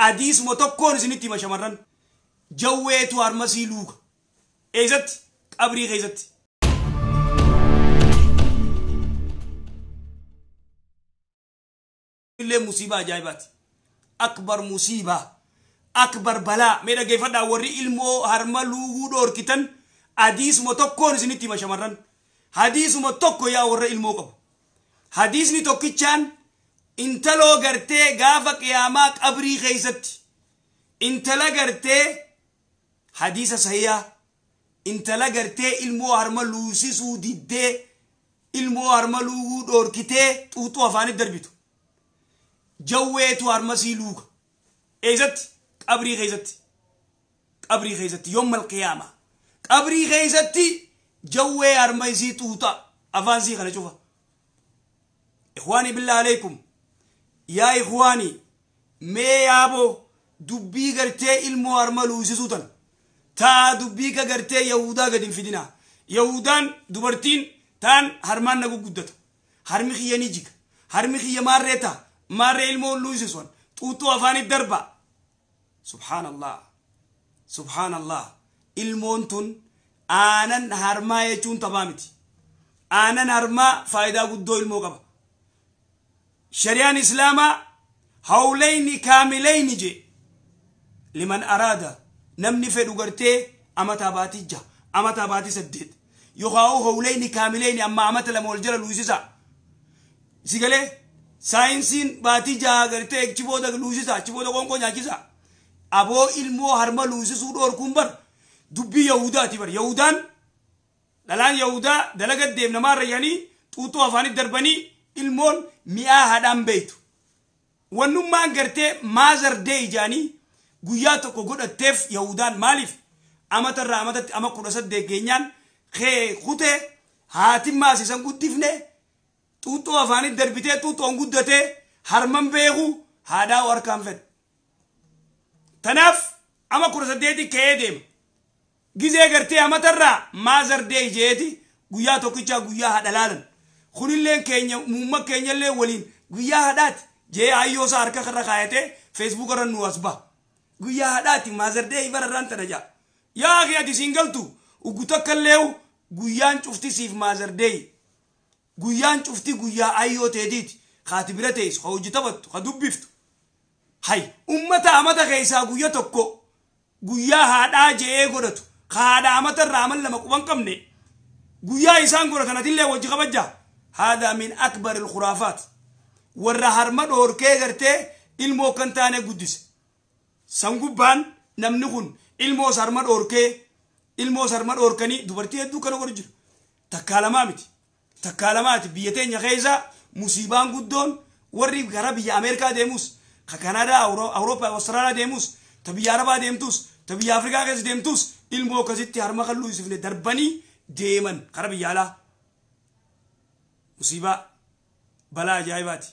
Hadiisuma tokkoon isinitti hima shamarran. Jawweetu harmasii luuga. Eessatti? Qabrii keessatti. Illee musiibaa ajaa'ibaati. Akbar musiibaa. Akbar balaa. Mee dhaggeeffadhaa warri ilmoo harma luuguu dhoorkitan hadiisuma tokkoon isinitti hima shamarran. Hadiisuma tokko yaa warra ilmoo qabu. Hadiisni tokkichaan intaloo gartee gaafa qiyaamaa qabrii keessatti intala gartee hadiisa sahiyaa intala gartee ilmoo harma luusisuu diddee ilmoo harma luuguu dhoorkitee xuuxuu afaanitti darbitu. Jawweetu harmasii luuga. Eessatti? Qabrii keessatti. Qabrii keessatti yoommal qiyaamaa. Qabrii keessatti jawwee harma isii xuuxa afaan isii kana cufa. Ikhwaani billah alaykum. Yaa ikhwaani mee yaaboo dubbii gartee ilmoo harma luusisuu tan. Taa dubbii ka gartee Yahudaa gadi hin fidinaa. Yahudaan dubartiin taan harmaan na gugguddata. Harmi kiyya ni jiga. Harmi kiyya maarree ta'a. Maarree ilmoo luusisuun xuuxuu afaanitti darba. Subhaanallah. Subhaanallah. Ilmoon tun aanan harmaa jechuun taphaa miti. Aanan harmaa faayidaa guddoo ilmoo qaba. Shari'aan Islaamaa hawlayni kaamilayni je liman araada namni fedhu gartee amata baatii 6 amata baatii 8 yookaan hawlayni kaamilayni amma amata 2 wal jala luusisa. Si galee saayinsiin baatii 6 gartee achi booda luusisa achi booda qoonqoo nyaachisa. Aboo ilmoo harma luusisuu dhoorkuun bar dubbii Yahudaati bar. Yahudaan dhalaan Yahudaa dalaga deemna maarrayyanii xuuxuu afaanitti darbanii ilmoon mi'aa haadhaan beektu. Wannummaan gartee maazar dee ijaanii guyyaa tokko godhatteef Yahudaan maaliif amatarraa amatatti ama 18 geenyaan kee kutee haatimmaas isan guddifne xuuxuu afaanitti darbitee xuuxoon guddatee harman beeku haadhaa harkaan fedhe. Tanaaf ama 18 ka'ee deema. Gizee gartee amatarraa maazar dee ijeeti guyyaa tokkichaa guyyaa haadha laalan. Kunilleen keenya muumma keenyallee waliin guyyaa haadhaati jee hayyoo isaa harka irra kaayatee feesbuuk irra nu as ba'a. Guyyaa haadhaati maazar dee bara irraan tana jaa. Yaa akhi ati siin galtu ugu takka illee guyyaan cufti siif maazar dee. Guyyaan cufti guyyaa hayyoo teetiiti. Kaati bira teessu ka hojii taphattu ka dubbiftu. Hay ummata amata keessaa guyyaa tokko guyyaa haadhaa je'ee godhatu. Ka haadha amata irraa amal 2 quban qabne guyyaa isaan godhatan atillee wajji kabajjaa. هذا من أكبر الخرافات. warra harma dhoorkee gartee ilmoo kan taane guddise. Sangubbaan namni kun ilmoo harma dhoorkee ilmoo harma dhoorkanii dubartii hedduu kana godhu jira. Takkaa lamaa miti. Takkaa lamaati biyya teenya keessa musiibaan guddoon warri gara biyya Ameerikaa deemus, ka Kanaadaa, Awurooppaa, Awustiraaliyaa deemus, ta biyya Arabaa deemtus, ta biyya Afrikaa keessa deemtus ilmoo akkasitti harma kan luusifne darbanii deeman kara biyya alaa. Musiibaa balaa ajaa'ibaati.